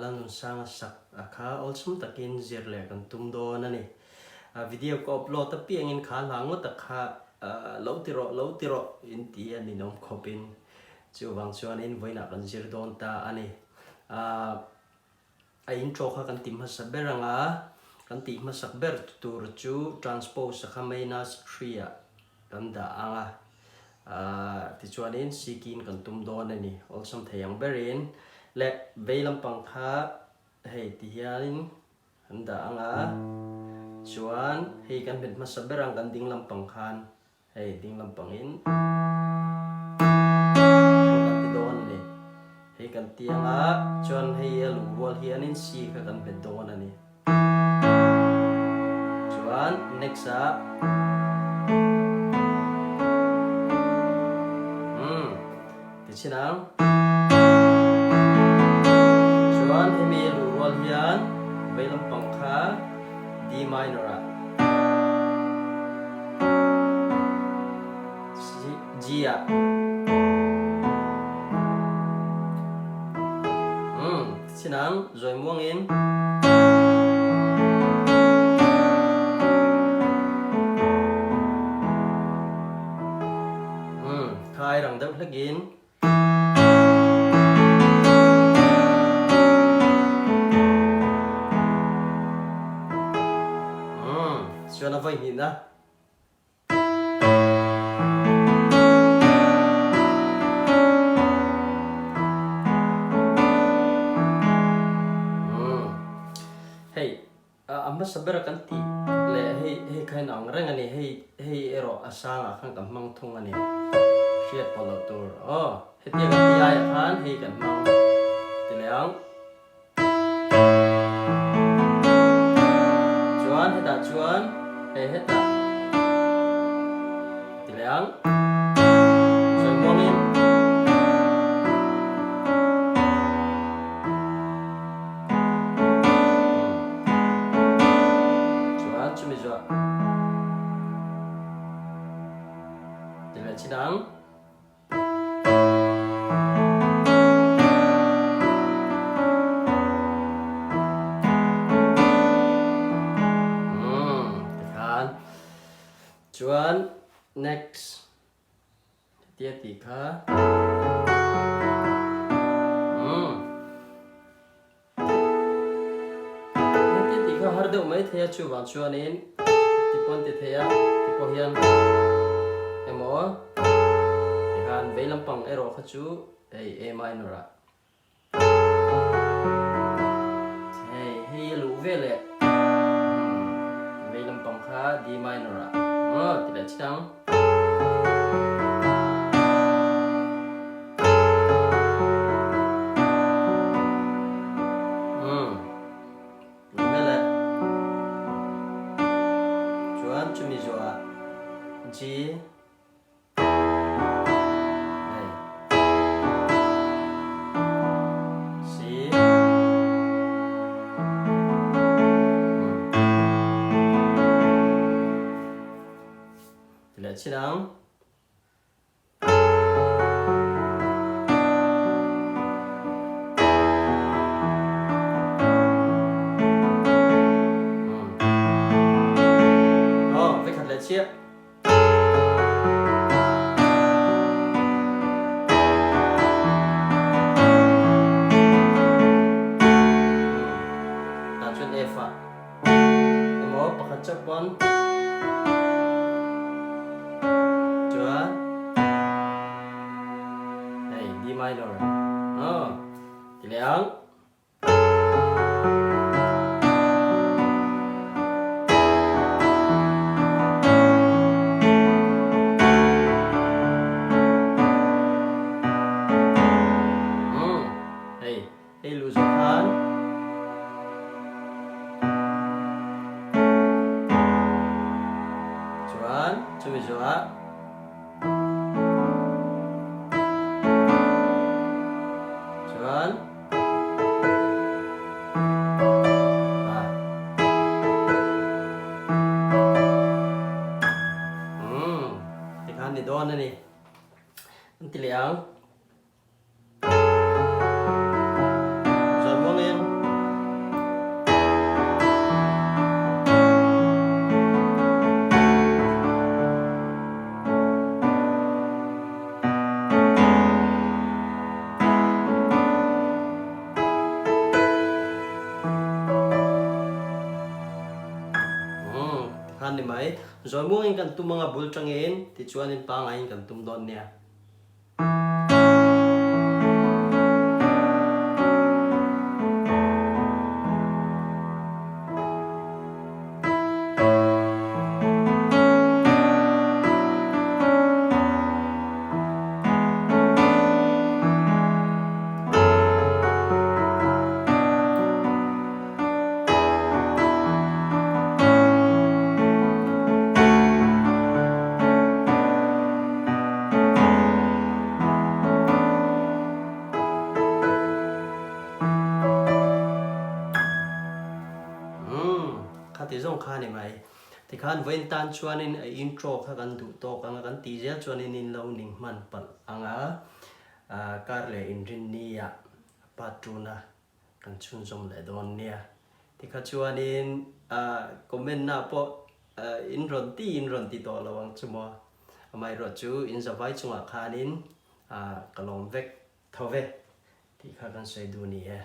Lalnunsanga sak a kha awlsam takin zir leh kan tum dawn a ni. Video ka upload apiangin kha hla ngawt a kha lo ti rawh lo ti rawh in ti a ninawm khawpin chuvang chuanin vawiinah kan zir dawn ta a ni. A intro kha kan ti hmasa ber ang a, kan tih hmasak ber tur chu transpose a kha minus threeah kan dah ang a, aah tichuanin C key in kan tum dawn a ni, awlsam thei ang berin leh vei lampang kha hei ti hianin kan dah ang a, chuan hei kan hmet hmasa ber ang kan ding lampang khan. Hei ding lampangin heng kan ti dawn a ni. Hei kan ti anga chuan hei a luh rual hianin C kha kan hmet dawn a ni. Chuan next ah umm ti chhin ang. Chuan hemi a luh rual hian vei lampang kha D minor ah G ah Umm ti chin ang zawi muang in. Umm khai rang deuh hlek in. Chuan a vawi hnihna. Hei A hmasa bera kan tih leh hei hei kha in ang reng a ni, hei hei erawh a sangah khan kan hmang thung a ni, hriat pawh loh tur aw, hetiang kan tih aiah khan hei kan hmang ti leh ang. Chuan hetah chuan hei hetah ti leh ang. Sawi muangin. Chuan chumi zuah ti leh chi dang. Tikhan chuan next. Hetia tih kha umm hetia tih kha har deuh mai thei a chuvang chuanin ti pawn ti thei a ti pawh hian emaw tikhan vei lampang erawh kha chu hei A minor ah Hei hei a luh ve leh vei lampang kha D minor ah aw ti leh chiang. Umm luh ve leh chuan chumi zawhah G. Leh chin ang. Oh, vekhat leh chiah. Tah chuan F ah emaw pakhat chauh pawn chuan hei D minor aw ti leh ang. Hei, hei lu zawh khan chuan chumi zawhah chuan Umm tikhan ni dawn a ni an ti leh ang. Zawi muangin. khan ni mai. Zawi muangin kan tum anga bul tangin tichuanin pangaiin kan tum dawn nia. Umm, khati zawng kha ni mai. Tikhan vawiin tan chuanin a intro kha kan duh tawk anga kan tih zel chuanin in lo ning hman palh anga kar leh inrinni ah part tuna kan chhunzawm leh dawn nia. Tikha chuanin comment na pawh in rawn ti in rawn ti tawh lo ang chu maw. Amaherawh chu in zavai chungah khanin ka lawm vek tho ve tih kha kan sawi duh ni e.